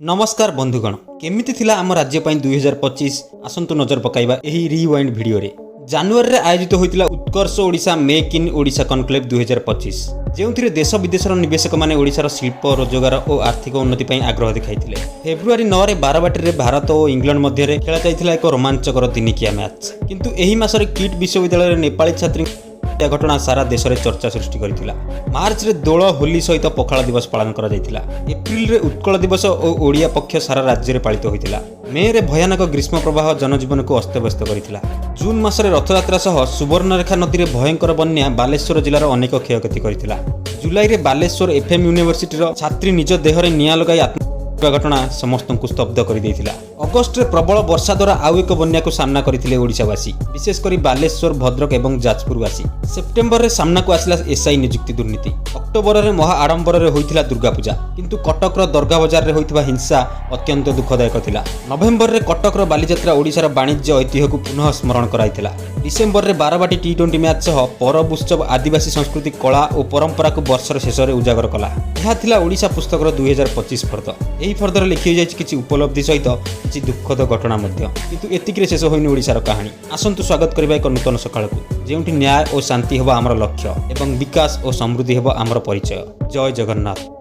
ନମସ୍କାର ବନ୍ଧୁଗଣ, କେମିତି ଥିଲା ଆମ ରାଜ୍ୟ ପାଇଁ 2025? ଆସନ୍ତୁ ନଜର ପକାଇବା ଏହି ରିୱାଇଣ୍ଡ ଭିଡ଼ିଓରେ। ଜାନୁଆରୀରେ ଆୟୋଜିତ ହୋଇଥିଲା Utkarsh Odisha make in Odisha conclave 2025, ଯେଉଁଥିରେ ଦେଶ ବିଦେଶର ନିବେଶକମାନେ ଓଡ଼ିଶାର ଶିଳ୍ପ, ରୋଜଗାର ଓ ଆର୍ଥିକ ଉନ୍ନତି ପାଇଁ ଆଗ୍ରହ ଦେଖାଇଥିଲେ। ଫେବୃଆରୀ 9ରେ ବାରବାଟୀରେ ଭାରତ ଓ ଇଂଲଣ୍ଡ ମଧ୍ୟରେ ଖେଳାଯାଇଥିଲା ଏକ ରୋମାଞ୍ଚକର ଦିନିକିଆ ମ୍ୟାଚ୍। କିନ୍ତୁ ଏହି ମାସରେ କିଟ୍ ବିଶ୍ୱବିଦ୍ୟାଳୟରେ ନେପାଳୀ ଛାତ୍ରୀ ହତ୍ୟା ଘଟଣା ସାରା ଦେଶରେ ଚର୍ଚ୍ଚା ସୃଷ୍ଟି କରିଥିଲା। ମାର୍ଚ୍ଚରେ ଦୋଳ, ହୋଲି ସହିତ ପଖାଳ ଦିବସ ପାଳନ କରାଯାଇଥିଲା। ଏପ୍ରିଲରେ ଉତ୍କଳ ଦିବସ ଓ ଓଡ଼ିଆ ପକ୍ଷ ସାରା ରାଜ୍ୟରେ ପାଳିତ ହୋଇଥିଲା। ମେରେ ଭୟାନକ ଗ୍ରୀଷ୍ମ ପ୍ରବାହ ଜନଜୀବନକୁ ଅସ୍ତବ୍ୟସ୍ତ କରିଥିଲା। ଜୁନ୍ ମାସରେ ରଥଯାତ୍ରା ସହ ସୁବର୍ଣ୍ଣରେଖା ନଦୀରେ ଭୟଙ୍କର ବନ୍ୟା ବାଲେଶ୍ୱର ଜିଲ୍ଲାର ଅନେକ କ୍ଷୟକ୍ଷତି କରିଥିଲା। ଜୁଲାଇରେ ବାଲେଶ୍ୱର ଏଫ୍ଏମ୍ ୟୁନିଭର୍ସିଟିର ଛାତ୍ରୀ ନିଜ ଦେହରେ ନିଆଁ ଲଗାଇ ଆତ୍ମ ଘଟଣା ସମସ୍ତଙ୍କୁ ସ୍ତବ୍ଧ କରିଦେଇଥିଲା। ଅଗଷ୍ଟରେ ପ୍ରବଳ ବର୍ଷା ଦ୍ୱାରା ଆଉ ଏକ ବନ୍ୟାକୁ ସାମ୍ନା କରିଥିଲେ ଓଡ଼ିଶାବାସୀ, ବିଶେଷ କରି ବାଲେଶ୍ୱର, ଭଦ୍ରକ ଏବଂ ଯାଜପୁରବାସୀ। ସେପ୍ଟେମ୍ବରରେ ସାମ୍ନାକୁ ଆସିଲା ଏସ୍ଆଇ ନିଯୁକ୍ତି ଦୁର୍ନୀତି। ଅକ୍ଟୋବରରେ ମହା ଆଡମ୍ବରରେ ହୋଇଥିଲା ଦୁର୍ଗାପୂଜା, କିନ୍ତୁ କଟକର ଦରଘା ବଜାରରେ ହୋଇଥିବା ହିଂସା ଅତ୍ୟନ୍ତ ଦୁଃଖଦାୟକ ଥିଲା। ନଭେମ୍ବରରେ କଟକର ବାଲିଯାତ୍ରା ଓଡ଼ିଶାର ବାଣିଜ୍ୟ ଐତିହ୍ୟକୁ ପୁନଃ ସ୍ମରଣ କରାଇଥିଲା। ଡିସେମ୍ବରରେ ବାରବାଟୀ ଟି-20 ମ୍ୟାଚ୍ ସହ ପରବ ଉତ୍ସବ ଆଦିବାସୀ ସଂସ୍କୃତି, କଳା ଓ ପରମ୍ପରାକୁ ବର୍ଷର ଶେଷରେ ଉଜାଗର କଲା। ଏହା ଥିଲା ଓଡ଼ିଶା ପୁସ୍ତକର 2025 ଫର୍ଦ୍ଦ। ଏହି ଫର୍ଦ୍ଦରେ ଲେଖି ହୋଇଯାଇଛି କିଛି ଉପଲବ୍ଧି ସହିତ କିଛି ଦୁଃଖଦ ଘଟଣା ମଧ୍ୟ। କିନ୍ତୁ ଏତିକିରେ ଶେଷ ହୋଇନି ଓଡ଼ିଶାର କାହାଣୀ। ଆସନ୍ତୁ ସ୍ୱାଗତ କରିବା ଏକ ନୂତନ ସକାଳକୁ, ଯେଉଁଠି ନ୍ୟାୟ ଓ ଶାନ୍ତି ହେବ ଆମର ଲକ୍ଷ୍ୟ ଏବଂ ବିକାଶ ଓ ସମୃଦ୍ଧି ହେବ ଆମର ପରିଚୟ। ଜୟ ଜଗନ୍ନାଥ।